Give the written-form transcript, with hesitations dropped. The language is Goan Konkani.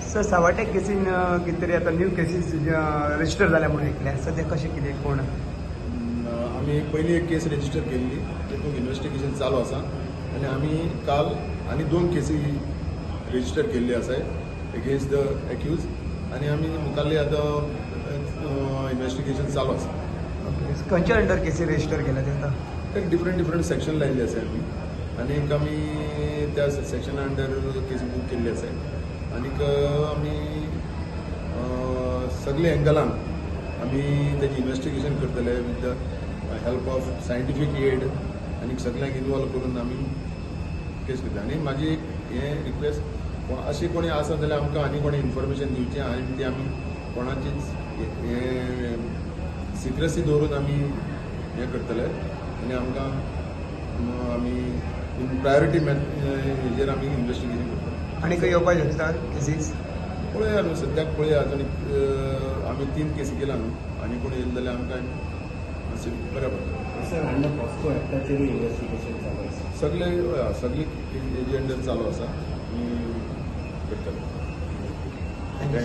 सर, सावाटे केसीन कितें तरी आतां न्यू केसीस रजिस्टर जाल्या म्हणून ऐकल्या. सद्या कशें कितें, कोण? आमी पयली एक केस रेजिस्टर केल्ली, तेतूंत इन्वेस्टिगेशन चालू आसा आनी आमी काल आनी दोन केसी रेजिस्टर केल्ली आसाय एगेन्स्ट the accused आनी आमी मुखाल्ली आतां इन्वेस्टिगेशन चालू आसा. ओके, खंयच्या अंडर केसी रजिस्टर केल्या ते आतां? एक डिफरंट डिफरंट सेक्शन लायिल्ले आसाय आमी आनीक आमी त्या सेक्शना अंडर केस बूक केल्ली आसाय. आनीक आमी सगळे एंगलान आमी तेजें इन्वेस्टिगेशन करतले with the help of scientific aid आनी सगल्यांक इनवॉल्व करून आमी केस करता. आनी म्हाजी एक हें रिक्वेस्ट, अशी कोणी आसा जाल्यार आमकां आनी कोणी इन्फॉर्मेशन दिवचें आनी ती आमी कोणाचीच हें सिक्रेसी दवरून आमी हें करतले आनी आमकां आमी इन प्रायोरिटी हेजेर आमी इन्वेस्टिगेशन करतले. आनी खंय येवपाक शकता केसीस? पळया न्हू, सद्याक पळया. अजून एक आमी तीन केसी केला न्हू, आनी कोण येयले जाल्यार आमकां मातशें बरें पडटलें. सर, हांगा पॉस्को एक्टाचेरूय इन्व्हेस्टिगेशन चालू आसा. सगळे, हय, सगळे एजेंडा चालू आसा, आमी करतले. Thank you.